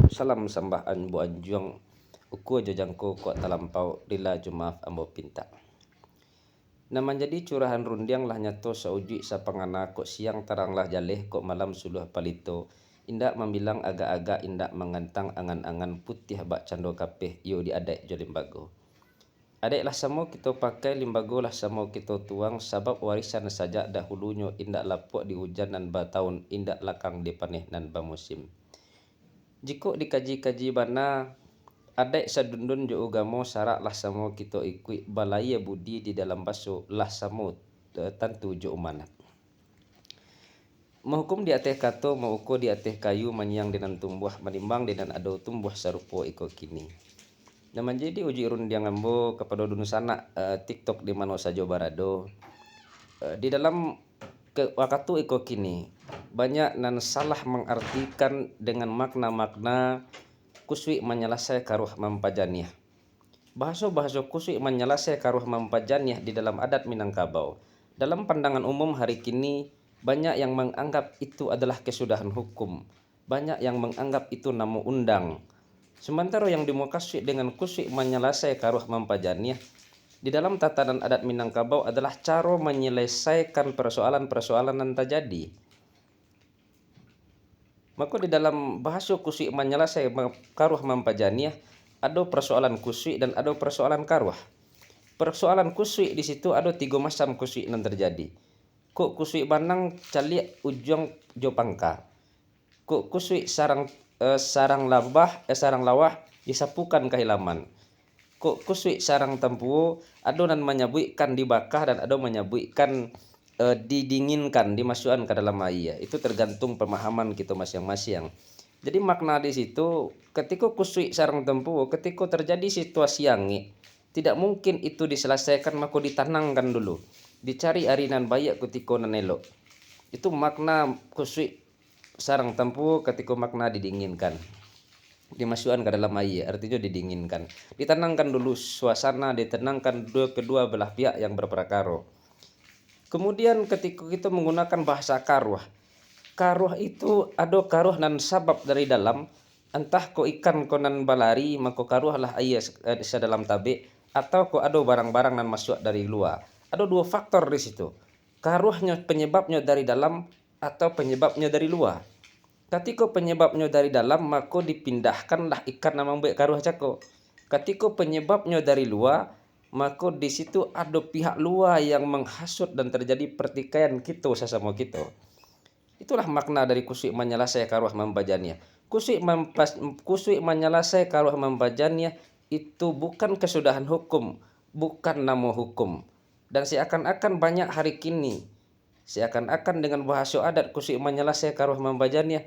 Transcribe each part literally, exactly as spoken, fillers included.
Salam sambah ambo anjuang, ukua jo jangko kok talampau, rila jo maaf ambo pintak. Nan manjadi curahan rundiang lah nyato saujuik sapangana, kok siang tarang lah jaleh, kok malam suluah palito, indak mambilang agak-agak, indak mangantang angan-angan, putiah bak cando kapeh, iyo di adaik jo limbago. Adaik lah samo kito pakai, limbago lah samo kito tuang, sabab warisan sajak dahulunyo, indak lapuak di ujan nan batahun, indak lakang di paneh nan bamusim. Jikok dikaji-kaji bana, adaik sadundun jo ugamo, sarak lah samo kito ikuik, balayia budi di dalam baso, lah samo, eh, tantu jo umanat. Mahukum di ateh kato, mauko di ateh kayu, manyiang di nan tumbuah, manimbang di nan ado, tumbuah sarupo iko kini. Nan manjadi ujuik rundiang ambo kapado dunsanak, eh, TikTok di mano sajo barado. Eh, di dalam ke-, wakatu iko kini, banyak nan salah mangartikan dengan makna-makna kusuik manyalasai karuah mampajaniah. Bahaso-bahaso kusuik manyalasai karuah mampajaniah di dalam adat Minangkabau. Dalam pandangan umum hari kini, banyak yang manganggap itu adalah kesudahan hukum. Banyak yang manganggap itu namo undang. Samantaro yang dimukasuik dengan kusuik manyalasai karuah mampajaniah, di dalam tatanan adat Minangkabau adalah caro manyalasaikan parsoalan-parsoalan nan tajadi. Mako, di dalam bahaso kusuik manyalasai ma-, karuah mampajaniah, ado parsoalan kusuik dan ado parsoalan karuah. Parsoalan kusuik di situ ado tigo macam kusuik nan tajadi. Kok kusuik banang caliak ujuang jo pangka. Kok kusuik sarang, eh, sarang labah, eh, sarang lawah disapukan kahilaman. Kok kusuik sarang tampuo, ado nan manyabuikkan dibakah dan ado manyabuikkan, eh, didinginkan, dimasukkan ka dalam aia. Itu tergantung pemahaman kito masiang-masiang. Jadi makna di situ, katiko kusuik sarang tampuo, katiko terjadi situasi angek, tidak mungkin itu diselesaikan, mako ditanangkan dulu. Dicari ari nan baiak kutiko nan elok. Itu makna kusuik sarang tampuo katiko makna didinginkan. Dimasukkan ka dalam aia, artinyo didinginkan. Ditanangkan dulu suasana, ditanangkan dua, kedua belah pihak yang berprakaro. Kemudian katiko kito manggunakan bahasa karuah. Karuah itu ado karuah nan sabab dari dalam, antah ko ikan ko nan balari, mako karuahlah aia se-, eh, sadalam tabek, atau ko ado barang-barang nan masuak dari lua. Ado duo faktor di situ. Karuahnyo panyababnyo dari dalam atau panyababnyo dari lua. Katiko panyababnyo dari dalam, mako dipindahkanlah ikan nan mambuek karuah cako. Katiko panyababnyo dari lua, mako di situ ado pihak lua yang manghasut dan terjadi partikaian kito sasamo kito. Itulah makna dari kusuik manyalasai karuah mampajaniah. Kusuik mampas-, kusuik manyalasai karuah mampajaniah itu bukan kasudahan hukum, bukan namo hukum. Dan seakan-akan banyak hari kini, seakan-akan dengan bahaso adat kusuik manyalasai karuah mampajaniah,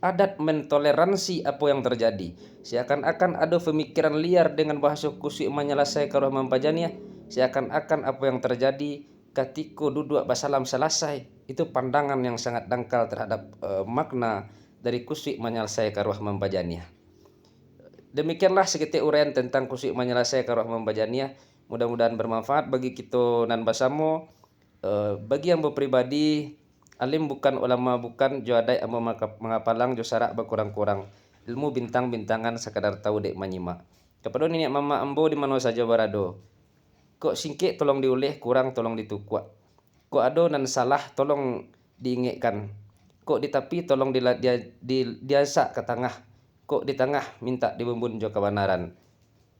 adat mentoleransi apo yang terjadi. Seakan-akan ado pamikiran liar dengan bahaso kusuik manyalasai karuah mampajaniah, seakan-akan apo yang terjadi katiko duduak basalam salasai, itu pandangan yang sangat dangkal terhadap, eh, makna dari kusuik manyalasai karuah mampajaniah. Demikianlah saketek uraian tentang kusuik manyalasai karuah mampajaniah. Mudah-mudahan bermanfaat bagi kito nan basamo. Eh, bagi ambo pribadi, alim bukan, ulama bukan, jo adaik ambo maka-, mangapalang, jo sarak bakurang-kurang. Ilmu bintang-bintangan, sakadar tahu dek manyimak. Kapado niniak mamak ambo di mano sajo barado, kok singkek tolong diuleh, kurang tolong ditukuak. Kok ado nan salah, tolong diingekkan. Kok di tapi, tolong dila-, dia-, di-, diasak ka tangah. Kok di tangah, mintak dibumbun jo kabanaran.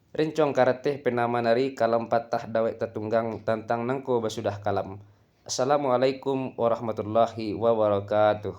Rincong karateh pena manari, kalam patah dawek tatunggang, tantang nangko basudah kalam. Assalamualaikum warahmatullahi wabarakatuh.